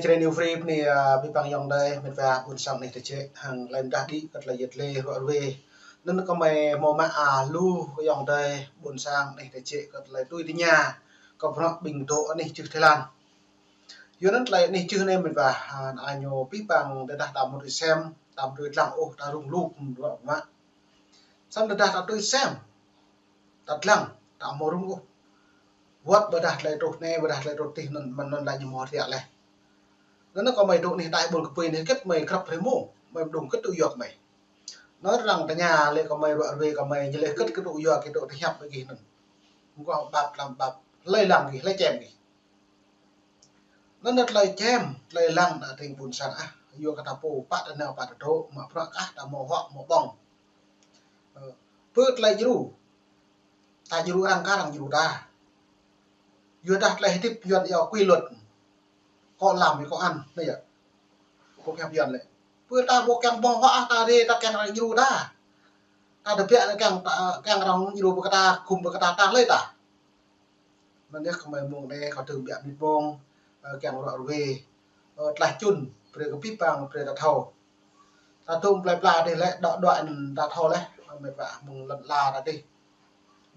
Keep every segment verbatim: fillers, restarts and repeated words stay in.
Čơđai New Free bơni, ơ, abih bang ayŏng adơi, met wa ƀôn sang anih tơčĕ, hăng tơlơi mơdah đĭ kơ tơlơi yet lĕ ruă ruê. Anŭn kơmơi hmâo mă, ơ, lu kơ ayŏng adơi ƀôn sang anih tơčĕ kơ tơlơi tui tơña kơ bruă ƀing dŏ anih čưh Thái Lan. Yua anŭn tơlơi anih čưh anai met wa, ơ, anai ñu abih bang tơdah ta mŭt ih sem, ta mŭt ih lăng ôh, ta rŭng lu kơ bruă mă. Samơ̆ tơdah ta tui sem, ta lăng, ta hmâo rŭng ôh. Wơ̆t ƀôdah tơlơi truh anai, ƀôdah tơlơi truh adih anŭn, mơ̆n anŭn lĕ ñu hmâo riă laih. Anŭn kơmơi dŏ anih đai ƀôn kơpui anai hơget mơi krăp hrơi mông, mơi mơđung hơget tŭ yua kơmơi. Anŭn arăng tơña lĕ kơmơi ruă ruê kơmơi, ñu lĕ hơget kơ tŭ yua kơ tŭ tơhiăp ƀơi gih anŭn. Mơguah ƀap lăm ƀap, hlơi lăng gih, hlơi čem gih. Anŭn tơlơi čem, tơlơi lăng ană tring ƀôn sang ah, yua kơ ta pô, pă ta nao pă ta dŏ, mă bruă kah ta hmâo huă hmâo ƀơ̆ng. Ơ, pơ tơlơi djru, ta djru arăng kah arăng djru ta. Yua dah tơlơi hơdip Yuan iâu quy luật. Kơ lăm kơ ăn, anai yơh. Pô pơhiăp Yuan lĕ. Pơ ta ƀu kiăng ƀơ̆ng huă ta rê ta kiăng arăng djru ta. Ta tơbiă anai kiăng ta, kiăng arăng djru pơ kơ ta, gum pơ kơ ta, ta hlơi ta. Anŭn yơh kơmơi mông anai kâo tơm biă mĭt mông, ơ, kiăng ruă ruê, ơ, tlaih čun, brơi kơ abih bang, brơi ta thâo. Ta tŭm plơi pla adih lĕ, dŏ dŏ anŭn ta thâo laih, ơ, met wa mơ̆ng lŏn ala ta adih.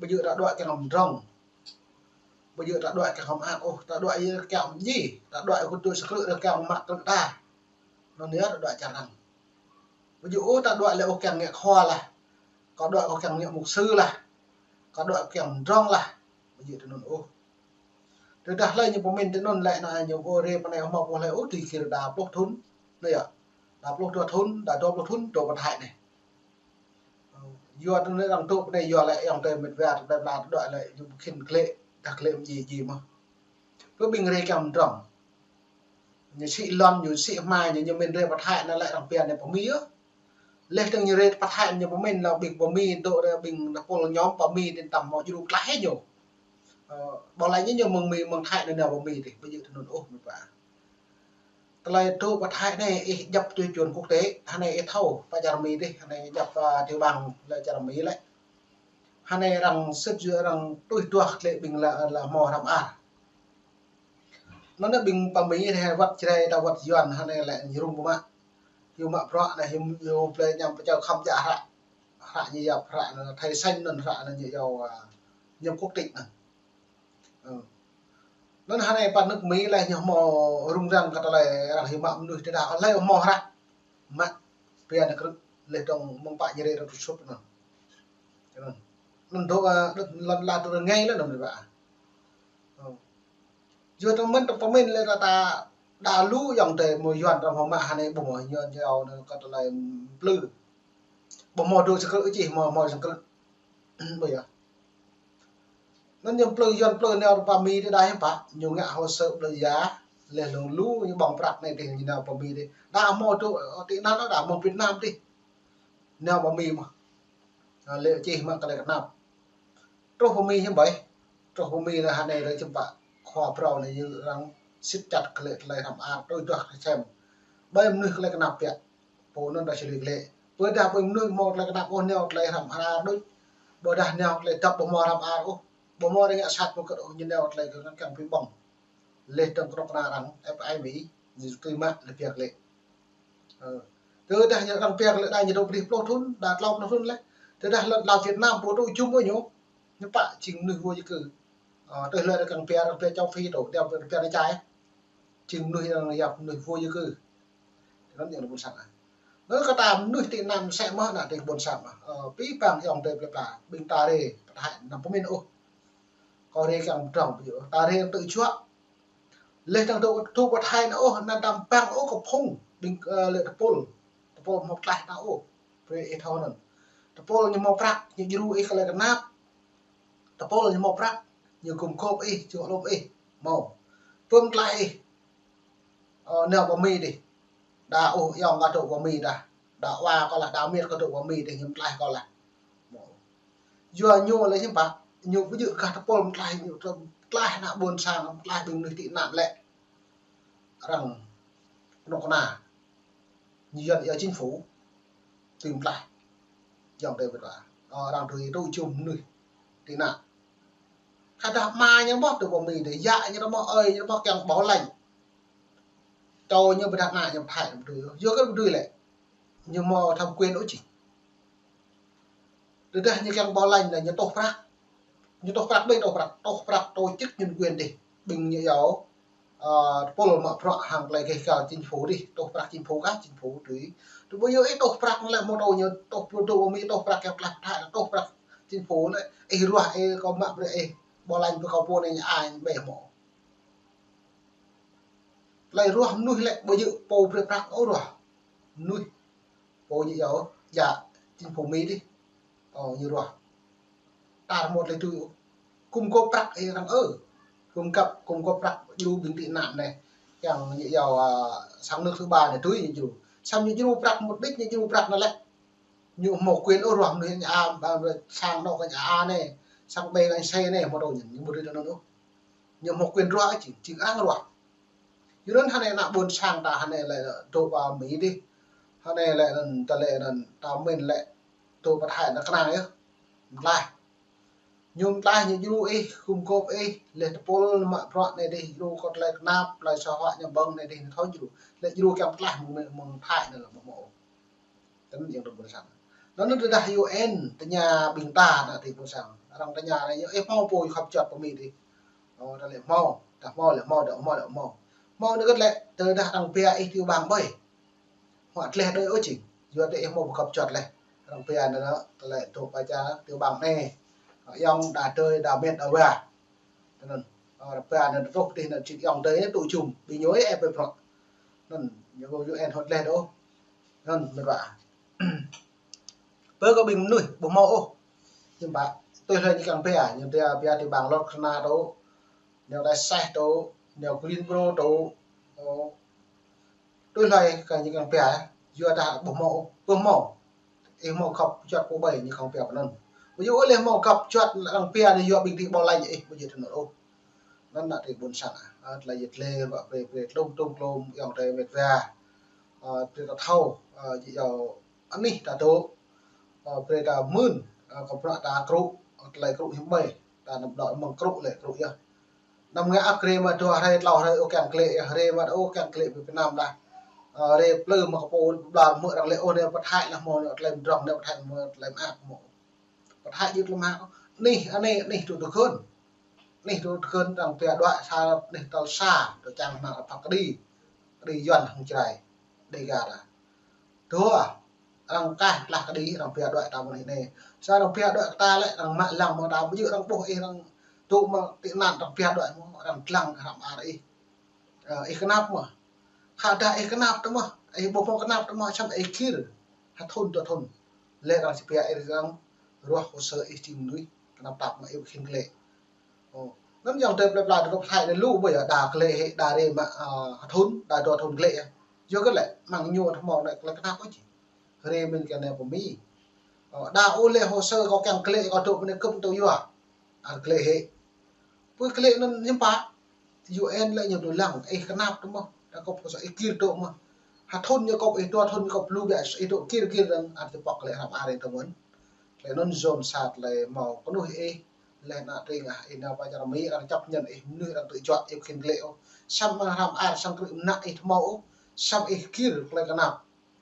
Ƀu djơ̆ ta dŏ kiăng hăm drŏng. Ƀu djơ̆ ta dŏ kiăng hăm ak ôh, ta dŏ yơh kiăng hăm djai, ta dŏ yơh kơ tŭ sa krư̆ yơh kiăng mă krư̆ ta. Anŭn yơh ta dŏ čar arăng. Ƀu djơ̆ ôh ta dŏ lĕ ôh kiăng ngă khua lah. Kâo dŏ kâo kiăng ngă mục sư lah. Kâo dŏ kiăng drŏng lah. Ƀu djơ̆ tui anŭn ôh. Tơdah hlơi ñu pơmĭn tui anŭn lĕ anai ñu ƀu rê pơ anai hmâo pô hlơi ôh tui kir đa pluh thŭn. Anai yơh. Đa pluh dua thŭn, đa dua pluh thŭn, dŏ pơ Thái anai. Yua tui anai arăng dŏ pơ anai yua lĕ ayŏng adơi met wa tơlơi pla tơdŏ lĕ ñu khĭn klĕ, dah klĕ mơ̆ djai djai mơ̆n. Pơ ƀing rê kiăng drŏng. Ñu sĭ lŏn, ñu sĭ hmua, ñu, ñu mĭn rê pơ Thái anŭn lĕ arăng pia anai pơ Mi yơh. Leh tơ̆ng ñu rê pơ Thái ñu pơmĭn lĕ ƀing pơ Mi dŏ rê ƀing tơpul ñu pơ Mi tĭn tăm hmâo djru klaih ñu. Ơ, ƀôdah lĕ ñu, ñu mơ̆ng Mi, mơ̆ng Thái anŭn nao pơ Mi dih, ƀu djơ̆ tui anŭn ôh met wa. Tơlơi truh pơ Thái anai ih djŏp tui chuẩn quốc tế, hơnai ih thâo pơ čar Mi dih, hơnai djŏp, ơ, tiểu bang lĕ čar Mi lĕ. Hơnai arăng sĭt yua arăng tui duah klĕ ƀing lĕ, lĕ hmâo hrăm ar. Anŭn ƀing pơ Mi dih wơ̆t Jrai ta wơ̆t Yuan hơnai lĕ ñu rŭng pơmă. Ñu mă bruă anai ñu, ñu blơi ñăm pơčao khăm ja hră. Hră ñu yap hră anŭn thầy Sanh anŭn hră anŭn ñu iâu, ơ, nhập quốc tịch anŭn. Ơ. Anŭn hơnai pơ nước Mi lĕ ñu hmâo rŭng răng kơ tơlơi arăng hyu mă mơnuih tơdah hlơi hmâo hră. Mă pia anŭn krư̆ leh dŏng mơ̆ng pă ñu rê rơ̆t sŭp anŭn. Anŭn. Anŭn dŏ, ơ, lŏn ala dŏ rơngai lĕ anŭn met wa. Ơ. Yua tơmĕn tơpơmĭn lĕ ta, ta đa lu ayŏng adơi mơ̆ Yuan ta hmâo mă hơnai ƀu hmâo ñu, ñu iâu anŭn kơ tơlơi plư. Ƀu hmâo dŏ sa krư̆ čih, hmâo, hmâo sa krư̆. Ƀu yơh. Anŭn ñu plư, Yuan plư nao pơ Mi dih đa hiư̆m pă, ñu ngă hồ sơ plư ya, leh lŏng lu ñu ƀơ̆ng prăk anai dih ñu nao pơ Mi dih. Đa hmâo dŏ, ơ, tị nạn đa hmâo Việt Nam dih. Nao pơ Mi mơ̆n. Ơ, lĕ čih mă tơlơi kơnap. Truh pơ Mi hiư̆m ƀai. Truh pơ Mi lĕ hơnai lĕ čơmpă khua phrâo anai ñu arăng sĭt čăt kơ lĕ tơlơi hrăm ar, tui duah kơ sem. Ƀai mơnuih kơ lĕ kơnap biă. Pô anŭn ta sĭ lui kơ lĕ. Ƀôdah ƀai mơnuih hmâo tơlơi kơnap ôh nao tơlơi hrăm ar đôč. Ƀôdah nao tơlơi dŏp ƀu hmâo hrăm ar ôh. Ƀu hmâo rơngiă sat pơkơ̆t ôh ñu nao tơlơi kơ ngăn kăng pĭ ƀơ̆ng. Leh dŏng kơnuk kơna arăng, ơ, pơ Ai Mi, ñu tui mă lĕ biă kơ lĕ. Ơ. Tơdah ñu arăng pia kơ lĕ đa ñu dŏ pơdih pluh thŭn, đa klâo pluh thŭn leh. Tơdah lŏn ala Việt Nam ƀu dŏ jum ôh ñu. Ñu pă jing mơnuih vô gia cư. Ơ, tơdah lĕ arăng pia, arăng pia châu Phi dŏ, arăng pia anai čai. Jing mơnuih arăng yap mơnuih vô gia cư. Anŭn ñu ƀôn sang ah. Anŭn kơ ta mơnuih tị nạn mơsĕ mơ̆n ană tring ƀôn sang ah. Ơ, abih bang ayŏng adơi plơi pla, ƀing ta rê, pơ Thái anăm pơmĭn ôh. Kâo rê kiăng drŏng ƀu djơ̆, ta rê tơ̆ juă. Leh dŏng dŏ, dŏ pơ Thái anŭn ôh, anăm tam păng ôh kơ phung, ƀing, ơ, lĕ tơpul. Tơpul hmâo pơklaih ta ôh. Brơi ih thâo anŭn. Tơpul ñu hmâo prăk, ñu djru ih kơ tơlơi kơnap. Tơpul ñu hmâo prăk, ñu gum gôp ih, čuh lŏm ih. Hmâo. Pơm klaih ih. Ơ, nao pơ Mi dih. Đa ôh ayŏng kâo dŏ pơ Mi đa. Đa wa kâo lah, đa miêt kâo dŏ pơ Mi dih, ñu pơklaih kâo lah. Yua ñu lĕ hiư̆m pă, ñu ƀu djơ̆ gah tơpul pơklaih, ñu pơklaih ană ƀôn sang, pơklaih ƀing mơnuih tị nạn lĕ. Arăng kơnuk kơna. Ñu Yuan iâu chính phủ. Tui pơklaih. Ayŏng adơi met wa. Ơ, arăng tui tŭ jum mơnuih tị nạn. Kơ dah ama ñu mơ̆n dŏ pơ Mi dih, yă ñu mơ̆n, ơi ñu mơ̆n kiăng bảo lãnh. Tơl ñu ƀu đah ană ñu pơthai ñu ƀu dưi. Yua kơ ƀu dưi lĕ. Ñu hmâo thẩm quyền ôh čih. Tơdah ñu kiăng bảo lãnh anai ñu tuh prăk. Ñu tuh prăk ƀơi tuh prăk. Tuh prăk tổ chức nhân quyền dih. Ƀing ñu yua, ơ, tơpul mă bruă hăng tơlơi gêh gal chính phủ dih. Tuh prăk chính phủ kah, chính phủ tui. Tui ƀu yua ih tuh prăk lĕ mơ̆ tơl ñu tuh prăk tơl Mi tuh prăk kiăng pơklaih pơthai tuh prăk chính phủ lĕ. Ih ruah ih kâo mă brơi ih. Bảo lãnh brơi kâo pô anai ñu ai ƀĕ hmâo. Tơlơi ruah mơnuih lĕ ƀu djơ̆ pô brơi prăk ôh ruah. Mơnuih. Pô ñu yua, djă chính phủ Mi dih. Ơ, ñu ruah. Tar hmâo tơlơi tui ôh. Cung cấp prăk ih arăng ơ. Cung cấp, cung cấp prăk djru ƀing tị nạn anai. Kiăng ñu yua, ơ, sang nước thứ ba anai tui ñu djru. Samơ̆ ñu djru prăk mục đích ñu djru prăk anai lĕ. Ñu hmâo quyền ôh ruah mơnuih ñu a, ba, ba, sang anŏ kơ ñu a anai. Sang B kơ ñu C anai hmâo tơl ñu, ñu ƀu dưi tui anŭn ôh. Ñu hmâo quyền ruah ôh čih, čih arăng ruah. Yua anŭn hơnai ană ƀôn sang ta hơnai lĕ dŏ pơ Mi dih. Hơnai lĕ anŭn ta lĕ anŭn ta mĭn lĕ dŏ pơ Thái anŭn kơnang yơh. Mơ̆ tơlơi. Ñu mơ̆ tơlơi ñu djru ih, cung cấp ih, lĕ tơpul mă bruă anai dih, djru kơ tơlơi kơnap, tơlơi soh hơ̆k ñu ƀơ̆ng anai dih, ñu thâo djru. Lĕ djru kiăng pơklaih mơ̆ng, mơ̆ng Thái anŭn lĕ mơ̆ mơ̆. Tơl ñu dŏ ƀôn sang. Anŭn tơdah U N tơña ƀing ta ană tring ƀôn sang. Arăng tơña anai, ih hmâo pô khŏp čuăt pơ Mi dih. Ơ, ta lĕ hmâo, ta hmâo lĕ hmâo, ta hmâo lĕ hmâo. Hmâo anai kơt lĕ, tơdah arăng pia ih tiểu bang ƀơi. Hmâo tơlơi đơi ôh čih. Yua tơ ih hmâo pô khŏp čuăt lĕ. Arăng pia anŭn, tơlơi dŏ pơ čar tiểu bang anai. Ayŏng đah tơi, đah met, đah wa. Anŭn, ơ, arăng pia anŭn truh tih anŭn čih ayŏng đah tơi anai tŭ jum. Ƀing ñu ih ĕp pơprăk. Anŭn, ñu U N hơ̆t lĕ dŏ. Anŭn, met wa. Pơ kơ ƀing mơnuih, ƀu hmâo ôh. Hiư̆m pă, tui hlơi ñu kiăng pia, ñu pia, pia tiểu bang Lok Sena dŏ, nao Đài Seh dŏ, nao Green Bro dŏ, ơ, tui hlơi kơ ñu kiăng pia, yua dah ƀu hmâo ôh, ƀu hmâo. Ih hmâo khŏp čuăt pô ƀơi ñu kiăng pia pơ anŭn. Ƀu djơ̆ ôh lĕ hmâo khŏp čuăt arăng pia anai yua ƀing tring bảo lãnh ih, ƀu djơ̆ tui anŭn ôh. Anŭn ană tring ƀôn sang, ơ, tơlơi yet lĕ, wă brơi, brơi tlung, tlung, tlung, ayŏng adơi met wa. Ơ, brơi ta thâo, ơ, či yua anih ta dŏ, ơ, brơi ta mưn, ơ, kơ bruă ta krŭ, ơ, tơlơi krŭ hiư̆m ƀơi, ta anăm dŏ mơ̆ng krŭ lĕ krŭ yơh. Anăm ngă ăt rê mă dua hrơi, tlâo hrơi, ôh kiăng klĕ yơh, rê mă ôh kiăng klĕ ƀơi Việt Nam dah. Ơ, rê plư mă kơ pô, ƀlŏr mơ̆ arăng lĕ, ôh, anai pơthai lah hmâo, anai tơlơi mdrŏng, anai pơthai mơ̆ tơlơi mơak hmâo. Pơthai djơ̆ tơlơi mơak, anih, anih, anih tŭ tơkhơn. Anih tŭ tơkhơn arăng pia đuaĭ sa, anih tal sa, tơl čang hmang arăng phat kơđi. Kơđi Yuan hăng Jrai. Dega ta. Dua, arăng kaih tơlah kơđi, arăng pia đuaĭ ta mơ̆ng anai. Sa arăng pia đuaĭ kơ ta lĕ, arăng mă lăng mơ̆ng ta, ƀu djơ̆ arăng ƀuh ih arăng dŏ mơ̆ng tị nạn arăng pia đuaĭ mơ̆, arăng dlăng hrăm ar ih. Ơ, ih kơnap mơ̆. Khă dah ih kơnap tơ mơ̆, ih ƀuh mơ̆ng kơnap tơ mơ̆, samơ̆ ih gir. Hơthŭn dua thŭn. Lĕ arăng či pia ih arăng ruah hồ sơ ih jing mơnuih kơnap tap mơ̆ ih ƀu khĭn klĕ. Ơ, anŭn ayŏng adơi plơi pla dŏ pơ Thái anai lu ƀơi yơh, đa klĕ hĭ, đa rê mă, ơ, hơthŭn, đa dua thŭn klĕ yơh. Yua kơ lĕ, mơ̆ng ñu tơ hmâo anai tơlơi kơnap ôh čih. Rê mĭn kơ anai pơ Mi. Ơ, đa ôh lĕ hồ sơ kâo kiăng klĕ kâo dŏ pơ anai kơ̆m tŭ yua. Ăt klĕ hĭ. Pơ klĕ anŭn hiư̆m pă. U N lĕ ñu dŏ lăng, ih kơnap tơ mơ̆. Đa kâo pơsă ih gir dŏ mơ̆. Hơthŭn ñu kâo ih dua thŭn ñu kâo lu biă ih dŏ gir gir dơ̆ng, ăt či pŏk klĕ hrăm ar ih tơ mơ̆n. Klĕ anŭn yôm sat lĕ hmâo kơnuih ih, lĕ ană tring ah, ih nao pơ čar Mi, arăng chấp nhận ih, mơnuih arăng tŭ juă, ih ƀu khĭn klĕ ôh. Samơ̆ hrăm ar sang krư̆ mơnă ih tơ hmâo ôh, samơ̆ ih gir klĕ kơnap.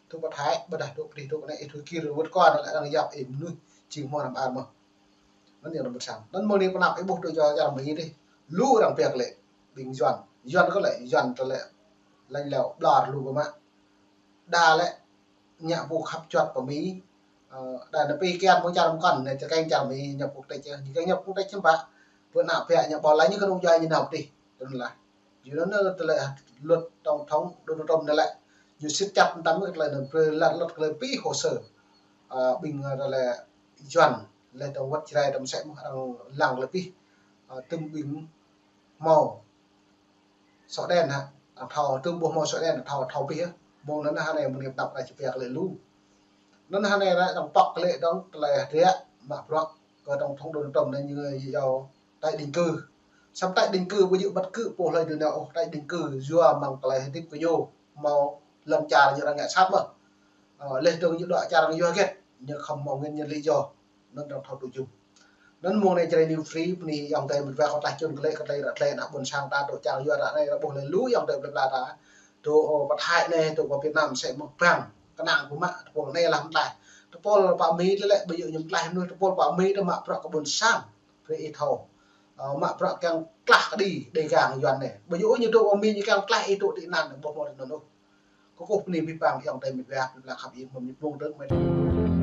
Tŭ pơ Thái, ƀôdah tŭ pơ dih tŭ pơ anai, ih tŭ gir wơ̆t kơ anŭn lĕ arăng yap ih mơnuih, jing hmâo hrăm ar mơ̆. Anŭn yơh anŭn ƀôn sang. Anŭn mơ̆ng anai pơnăp ih ƀuh tui čar Mi dih. Lu arăng pia klĕ, ƀing Yuan. Yuan kơ lĕ, Yuan tơlĕ. Lăng leo, ƀlŏr lu pơmă. Đa lĕ, ñu ƀu khăp čuăt pơ Mi. Ơ, đa anai pơkiăng mơ̆ng čar mơkŏn, anai čơkeng čar Mi, ñu ƀu tĕč, ñu kiăng ñu ƀu tĕč hiư̆m pă. Pơ anăp pia ñu ƀu lăng ñu kơnung jua ñu nao pơ dih. Tui anŭn lah. Yua anŭn tơlơi luật tổng thống Donald Trump anai lĕ. Ñu siết chặt tăm kơ tơlơi anŭn, brơi lăt luật kơ tơlơi pĭ hồ sơ. Ơ, ƀing, ơ, tơlơi Yuan, lĕ tơm wơ̆t Jrai tơm sĕ mơ̆ arăng lăng kơ tơlơi pĭ. Ơ, tơm ƀing hmâo sổ đen hă. Arăng thâo tơm ƀu hmâo sổ đen, arăng thâo, thâo pĭ yơh. Mơ̆ng anŭn hă anai mơ̆ng anai pơnăp arăng či pia klĕ lu. Anŭn hă anai arăng pŏk klĕ dơ̆ng tơlơi hơdră mă bruă kơ tổng thống Donald Trump anai ñu yua tái định cư. Samơ̆ tái định cư ƀu djơ̆ bất cứ pô hlơi dŏ nao ôh, tái định cư yua mơ̆ng tơlơi hơdip kơ ñu hmâo lŏn čar ñu arăng ngă sat mơ̆. Ơ, lĕ dơ̆ng ñu dŏ čar arăng yua hơget, ñu khŏm hmâo nguyên nhân lý do. Anŭn arăng thâo tŭ jum. Anŭn mơ̆ng anai Jrai New Free, bơni ayŏng adơi met wa kơ tơlơi čun klĕ, kơ tơlơi ră klĕ ană ƀôn sang ta dŏ čar yua ră anai ră ƀuh lĕ lu ayŏng adơi plơi pla ta. Tơ, ơ, pơ Thái anai, tơ pơ Việt Nam sĕ mơ̆ng păng. Kơnang pơmă tơpul anai lah mơtlaih. Tơpul pơ Mi tơlơi ƀu djơ̆ ñu mơtlaih mơnuih, tơpul pơ Mi tơmă bruă kơ ƀôn sang. Brơi ih thâo. Ơ, mă bruă kiăng tlaih kơđi, đe gang Yuan anai. Ƀu djơ̆ ñu tơ pơ Mi ñu kiăng tlaih ih tơ tị nạn, ƀu hmâo tơnŭn ôh. Kơkuh bơni abih bang ayŏng adơi mĕt wa, lah khăp ih mơ̆ng ñu pơmông tơ̆ng mĕt.